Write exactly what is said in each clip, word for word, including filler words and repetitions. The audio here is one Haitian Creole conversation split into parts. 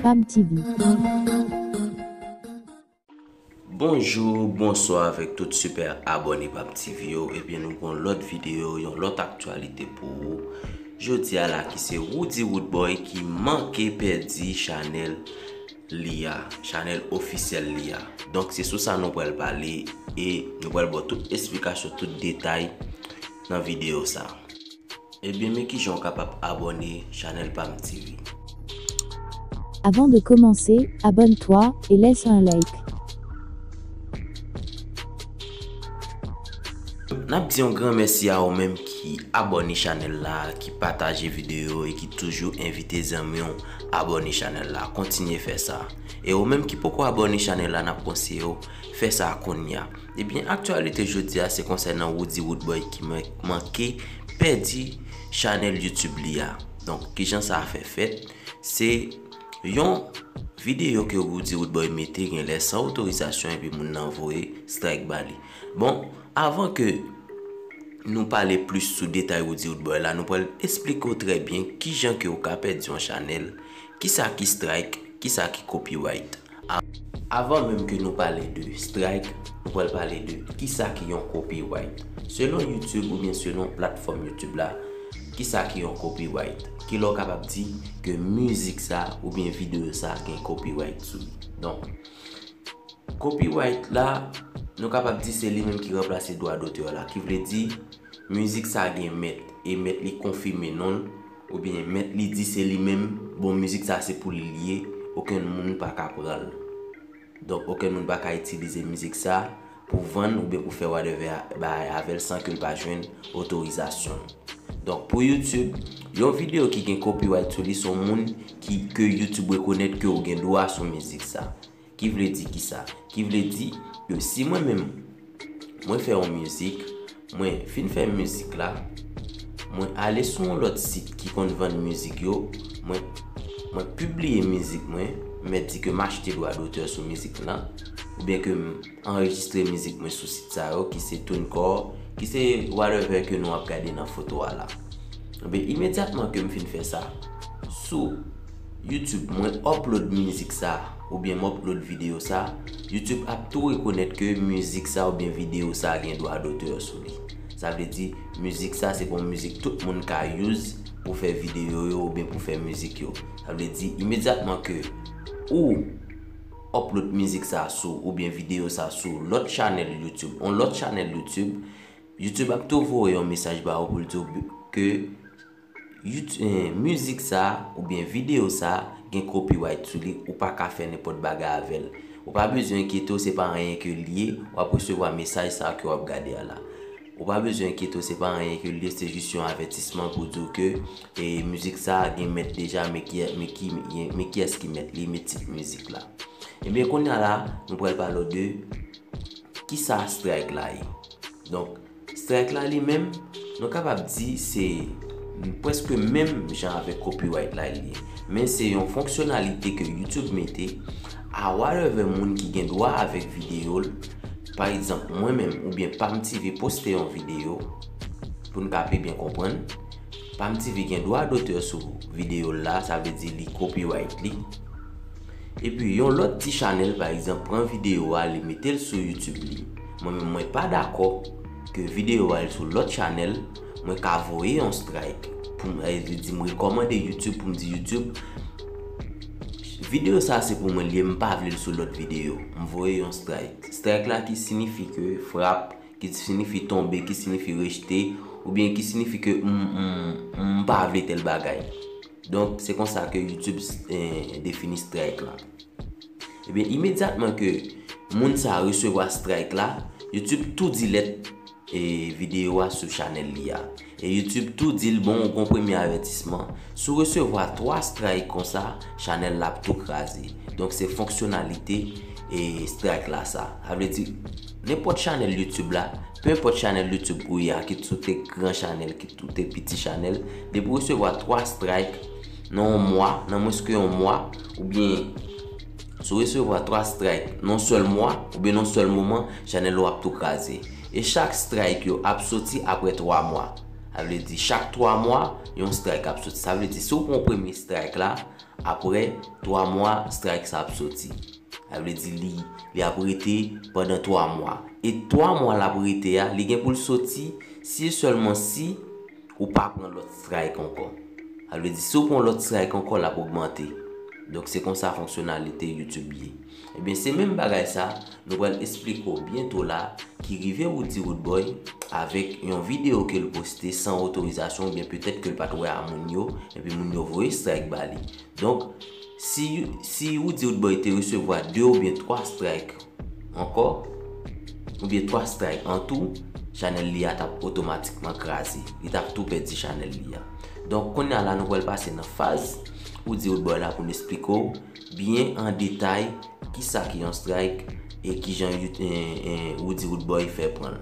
Pam T V. Bonjou, bonswa avèk tout sipè abòne Pam T V yo. Ebyen, nou gen yon lòt videyo, yon lòt aktyalite pou ou. Jodi a la ki se Roody Roodboy ki manke pèdi chanèl li a, chanèl ofisyèl li a. Donk, se sou sa nou pral pale e nou pral ba w tout esplikasyon, tout detay nan videyo sa. Ebyen, men kijan w kapab abòne chanèl Pam T V. Avant de commencer, abonne-toi et laisse un like. N ap di yon gran mèsi a ou menm ki abòne chanèl la, ki pataje videyo e ki toujou envite zanmi w abòne chanèl la. Kontinye fè sa. E ou menm ki poko abòne chanèl la, n ap konseye w fè sa kounye a. Ebyen, aktyalite jodi a se konsènan Roody Roodboy ki man-, manke pèdi chanèl YouTube li a. Donk, kijan sa fè fèt? Se yon videyo ke Roody Roodboy mete genlè san otorizasyon epi moun nan voye strike ba li. Bon, avan ke nou pale plis sou detay Roody Roodboy la, nou pral esplike w trè byen kijan ke w ka pèdi yon chanèl, kisa ki strike, kisa ki copyright. A-, avan menm ke nou pale de strike, nou pral pale de kisa ki yon copyright. Selon YouTube oubyen selon platfòm YouTube la, kisa ki yon copyright? Kilè w kapab di ke mizik sa oubyen videyo sa gen copyright sou li? Donk, copyright la, nou kapab di se li menm ki ranplase dwa dotè la, ki vle di mizik sa gen mèt, e mèt li konfime non l, oubyen mèt li di se li menm, bon, mizik sa se pou li li ye, okenn moun pa ka pran l. Donk, okenn moun pa ka itilize mizik sa pou vann oubyen pou fè whatever a-, bagay avè l san ke l pa jwenn otorizasyon. Donk, pou YouTube, yon videyo ki gen copyright sou li se yon moun ki, ke YouTube rekonèt ke w gen dwa sou mizik sa. Ki vle di kisa? Ki vle di ke si mwen menm, mwen fè yon mizik, mwen fin fè mizik la, mwen ale sou yon lòt sit ki konn vann mizik yo, mwen, mwen pibliye mizik mwen, m mèt di ke m achte dwa dotè sou mizik lan, oubyen ke m anrejistre mizik mwen sou sit sa yo, ki se TuneCore, ki se whatever ke nou ap gade nan foto a la. Ebyen, imedyatman ke m fin fè sa, sou YouTube, mwen upload mizik sa, oubyen m upload videyo sa, YouTube ap tou rekonèt ke mizik sa oubyen videyo sa gen dwa dotè sou li. Sa vle di, mizik sa se pa yon mizik tout moun ka use pou fè videyo yo oubyen pou fè mizik yo. Sa vle di, imedyatman ke ou upload mizik sa sou, oubyen videyo sa sou lòt chanèl YouTube, yon lòt chanèl YouTube, YouTube ap tou voye yon mesaj ba ou pou l di w ke YouTube, eh, mizik sa oubyen videyo sa gen copyright sou li, ou pa ka fè nenpòt bagay avè l. Ou pa bezwen enkyete w, se pa anyen ke l ye, w ap resevwa mesaj sa ke w ap gade a la. Ou pa bezwen enkyete w, se pa anyen ke l ye, se jis yon avètisman pou di w ke, eh, mizik sa gen mèt deja, men ki, men ki, men kiyès ki mèt li, men tit mizik la. Ebyen, kounye a la, nou pral pale w de kisa strike la ye. Donk, strike la li menm, nou kapab di se prèske menm jan avèk copyright la li ye. Men se yon fonksyonalite ke YouTube mete a whatever moun ki gen dwa avèk videyo l. Pa egzanp, mwen menm oubyen Pam T V poste yon videyo, pou n ka pi byen konprann, Pam T V gen dwa dotè sou videyo l la, sa vle di li copyright li. Epi yon lòt ti chanèl, pa egzanp, pran videyo a, li mete l sou YouTube li. Mwen menm, mwen pa dakò ke videyo a al sou lòt chanèl, mwen ka voye yon strike pou m, eh, di m rekòmande YouTube, pou m di YouTube, videyo sa se pou mwen li ye, m pa vle l sou lòt videyo. M voye yon strike. Strike la ki sinifi ke frap, ki sinifi tonbe, ki sinifi rejte, oubyen ki sinifi ke m, m, m pa vle tèl bagay. Donk, se konsa ke YouTube, eh, defini strike la. Ebyen, imedyatman ke moun sa a resevwa strike la, YouTube tou delete, eh, videyo a sou chanèl li a. E YouTube tou di l, bon, ou gon premye avètisman. Si w resevwa twa strike konsa, chanèl la ap tou kraze. Donk, se fonksyonalite, eh, strike la sa. Sa vle di, nenpòt chanèl YouTube la, pe enpòt chanèl YouTube ou ye a, kit se w te gran chanèl, kit ou te piti chanèl, depi w resevwa twa strike nan yon mwa, nan mwens ke yon mwa, oubyen si w resevwa twa strike nan yon sèl mwa, oubyen nan yon sèl moman, chanèl ou ap tou kraze. E chak strike yo ap soti apre twa mwa. Sa vle di, chak twa mwa, yon strike ap soti. Sa vle di, si w pran premye strike la, apre twa mwa, strike sa ap soti. Sa vle di, li, li ap rete pandan twa mwa. E twa mwa l ap rete a, li gen pou l soti si e sèlman si ou pa pran lòt strike ankò. Sa vle di, si w pran lòt strike ankò, l ap ogmante. Donk, se konsa fonksyonalite YouTube ye. Ebyen, se menm bagay sa, nou pral esplike w byento la, ki rive Roody Roodboy avèk yon videyo ke l poste san otorizasyon, oubyen petèt ke l pa t wè a moun yo, epi moun yo voye strike ba li. Donk, si, si Roody Roodboy te resevwa de oubyen twa strike ankò, oubyen twa strike an tou, chanèl li a t ap otomatikman kraze. Li t ap tou pèdi chanèl li a. Donk, kounye a la, nou pral pase nan faz Roody Roodboy la pou n esplike w byen an detay kisa ki yon strike e kijan Roody Roodboy fè pran l.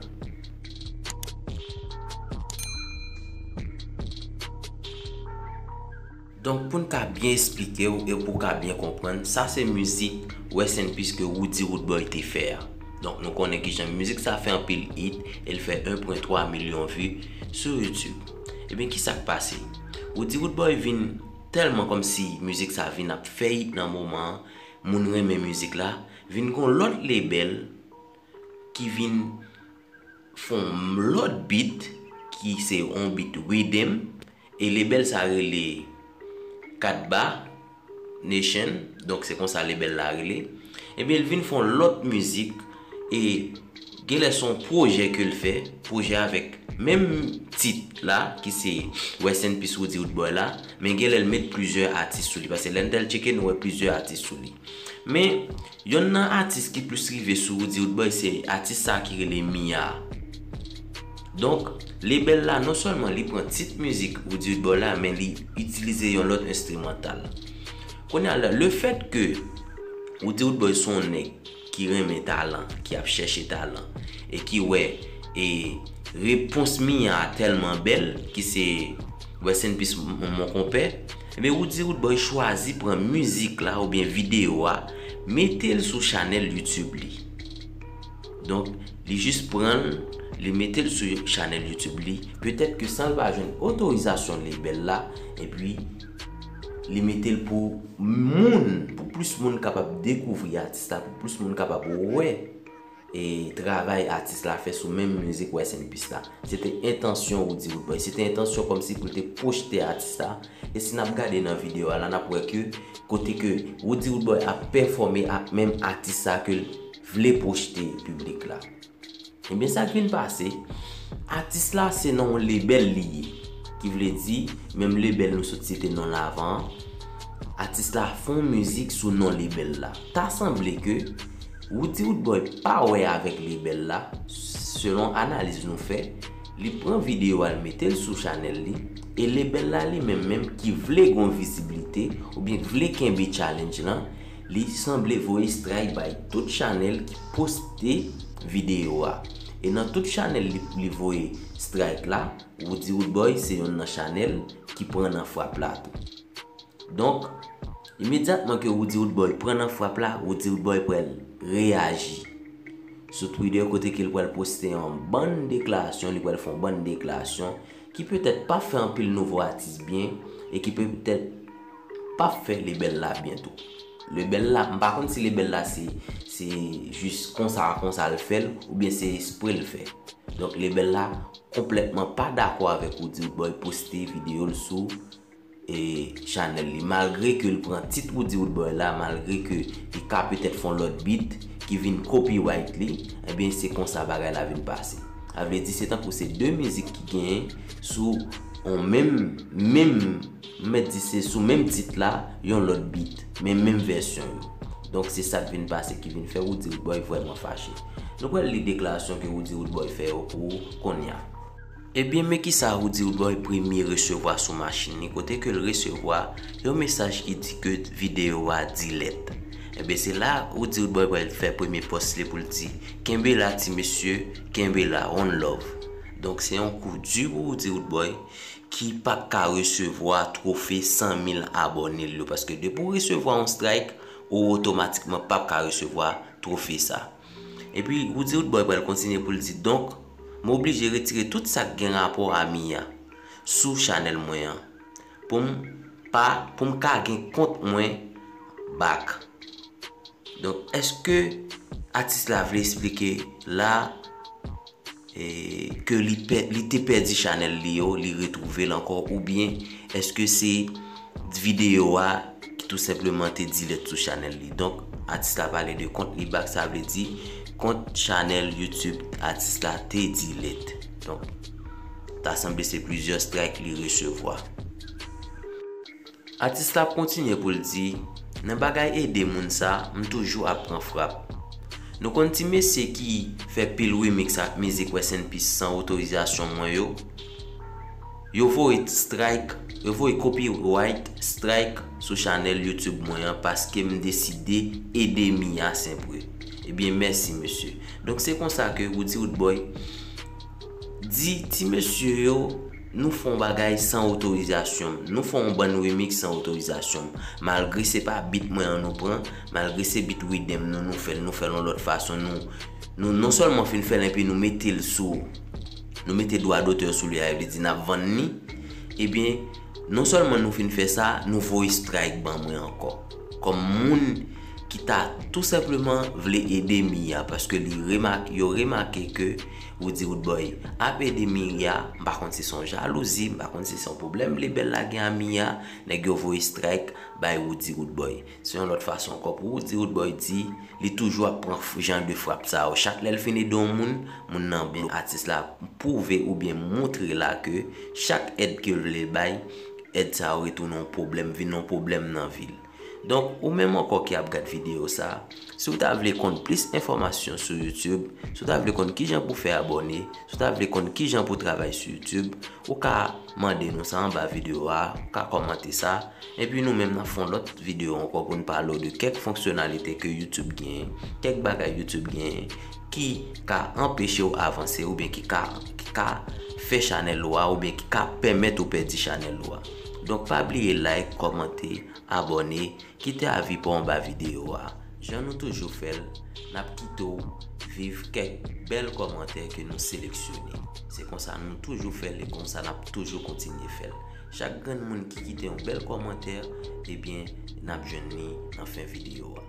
Donk, pou n ka byen esplike w e pou w ka byen konprann, sa se mizik Rest in Peace ke Roody Roodboy te fè a. Donk, nou konnen kijan mizik sa fè anpil hit e l fè en pwen twa milyon vi sou YouTube. Ebyen, kisa k pase? Roody Roodboy vin tèlman kòmsi mizik sa vin ap fè hit nan moman an, moun renmen mizik la, vin gon lòt lebèl ki vin fè yon lòt beat ki se yon beat riddim, e lebèl sa rele Katba Nation, donk se konsa lebèl la rele. Ebyen, l vin fè yon lòt mizik, e genlè se yon pwojè ke l fè, pwojè avèk menm tit la, ki se Rest in Peace Roody Roodboy la, men genlè l met plizyè atis sou li, paske lè n t al tcheke, nou wè plizyè atis sou li. Men, yonn nan atis ki plis rive sou Roody Roodboy se atis sa ki rele Mia. Donk, lebèl la non sèlman li pran tit mizik Roody Roodboy la, men li itilize yon lòt enstrimantal. Kounye a la, lefèt ke Roody Roodboy se yon nèg ki renmen talan, ki ap chèche talan, e ki wè, e, repons Mia a tèlman bèl, ki se Rest in Peace, mon, mon konpè, ebyen, Roody Roodboy chwazi pran mizik la oubyen videyo a, mete l sou chanèl YouTube li. Donk, li jis pran l, li mete l sou chanèl YouTube li. Petèt ke san l pa jwenn otorizasyon lebèl la, epi li mete l pou moun, pou plis moun kapab dekouvri atis la, pou plis moun kapab wè e travay atis la fè sou menm mizik Rest in Peace la. Se te entansyon Roody Roodboy. Se te entansyon kòmsi pou l te pwojte atis la. E si n ap gade nan videyo a la, n ap wè ke kote ke Roody Roodboy ap pèfòme ak menm atis sa ke l vle pwojte piblik la. Ebyen, sa k vin pase, atis la se nan yon lebèl li ye. Ki vle di, menm lebèl nou sot site non l avan an, atis la fè yon mizik sou non lebèl la. Ta sanble ke Roody Roodboy pa wè avèk lebèl la, selon analiz nou fè, li pran videyo a, l mete l sou chanèl li, e lebèl la li menm menm ki vle gon viziblite, oubyen k vle kenbe challenge lan, li sanble voye strike bay tout chanèl ki poste videyo a. E nan tout chanèl li, li voye strike la, Roody Roodboy se yonn nan chanèl ki pran nan frap la tou. Donk, imedyatman ke Roody Roodboy pran nan frap la, Roody Roodboy pral reyaji sou Twitter, kote ke l pral poste yon bann deklarasyon, li pral fè yon bann deklarasyon ki petèt p ap fè anpil nouvo atis byen e ki petèt p ap fè lebèl la byen tou. Lebèl la, m pa konn si lebèl la se, se jis konsa, konsa l fè l, oubyen se espre l fè. Donk, lebèl la konplètman pa dakò avèk Roody Roodboy poste videyo l sou, e, chanèl li. Malgre ke l pran tit Roody Roodboy la, malgre ke li ka petèt fè yon lòt beat ki vin copyright li, ebyen, se konsa bagay la vin pase. Sa vle di, se tankou se de mizik ki genyen sou yon menm, menm, m mèt di se sou menm tit la, yon lòt beat, men menm vèsyon yo. Donk, se sa k vin pase ki vin fè Roody Roodboy vrèman fache. Nou pral li deklarasyon ke Roody Roodboy fè yo pou kounye a. Ebyen, men kisa Roody Roodboy premye resevwa sou machin li, kote ke l resevwa yon mesaj ki di ke videyo a delete. Ebyen, se la Roody Roodboy pral fè premye pòs li pou l di, "Kenbe la, ti mesye, kenbe la, one love." Donk, se yon kou di pou Roody Roodboy ki p ap ka resevwa twofe san mil abòne l yo, paske depi w resevwa yon strike, ou otomatikman p ap ka resevwa twofe sa. Epi, Roody Roodboy pral kontinye pou l di, "Donk, m oblije retire tout sa k gen rapò a Mia. sou chanèl mwen an. Pou m pa, pou m ka gen kont mwen back. Donk, èske atis la vle eksplike la, e, ke li pè-, li te pèdi chanèl li yo, li retwouve l ankò, oubyen èske se videyo a ki tou senpleman te delete sou chanèl li? Donk, atis la pale de kont li back, sa vle di kont chanèl YouTube atis la te delete. Donk, ta sanble se plizyè strike li resevwa. Atis la ap kontinye pou l di, nan bagay ede moun sa, m toujou ap pran frap. Nou konn ti mesye ki fè pil remix ak mizik Rest in Peace san otorizasyon mwen yo? Yo voye strike, yo voye copyright strike sou chanèl YouTube mwen an paske m deside ede Mia Saint-Preux. Ebyen, mèsi, mesye. Donk, se konsa ke Roody Roodboy di ti mesye yo, nou fè yon bagay san otorizasyon m. Nou fè yon bann remix san otorizasyon m. Malgre se pa beat mwen an nou pran, malgre se beat riddim nou, nou fè l, nou fè l yon lòt fason, nou, nou non sèlman fin fè l, epi nou mete l sou, nou mete dwa dotè sou li a, e vle di n ap vann li, ebyen, non sèlman nou fin fè sa, nou voye strike ban mwen ankò. Kòm moun ki ta tou senpleman vle ede Mia, paske li remak-, yo remake ke Roody Roodboy ap ede Mia, m pa konn si se yon jalouzi, m pa konn si se yon pwoblèm lebèl la gen a Mia, nèg yo voye strike bay Roody Roodboy. Se yon lòt fason ankò pou Roody Roodboy di, li toujou ap pran f-, jan de frap sa yo. Chak lè l fin ede yon moun, moun nan byen, atis la pwouve oubyen montre la ke chak èd ke l vle bay, èd sa yo retounen yon pwoblèm, vin yon pwoblèm nan vi l. Donk, ou menm ankò ki ap gad videyo sa, si w ta vle konn plis enfòmasyon sou YouTube, si w ta vle konn kijan pou fè abòne, si w ta vle konn kijan pou travay sou YouTube, ou ka mande nou sa anba videyo a, ou ka kòmante sa, epi nou menm n ap fè yon lòt videyo ankò pou n pale w de kèk fonksyonalite ke YouTube genyen, kèk bagay YouTube genyen ki ka anpeche w avanse oubyen ki ka, ki ka fè chanèl ou a oubyen ki ka pèmèt ou pèdi chanèl ou a. Donk, pa bliye like, kòmante, abòne, kite avi pa w anba videyo a. Jan nou toujou fè l, n ap kite w viv kèk bèl kòmantè ke nou seleksyone. Se konsa nou toujou fè l e konsa n ap toujou kontinye fè l. Chak grenn moun ki kite yon bèl kòmantè, ebyen, n ap jwenn li nan fen videyo a.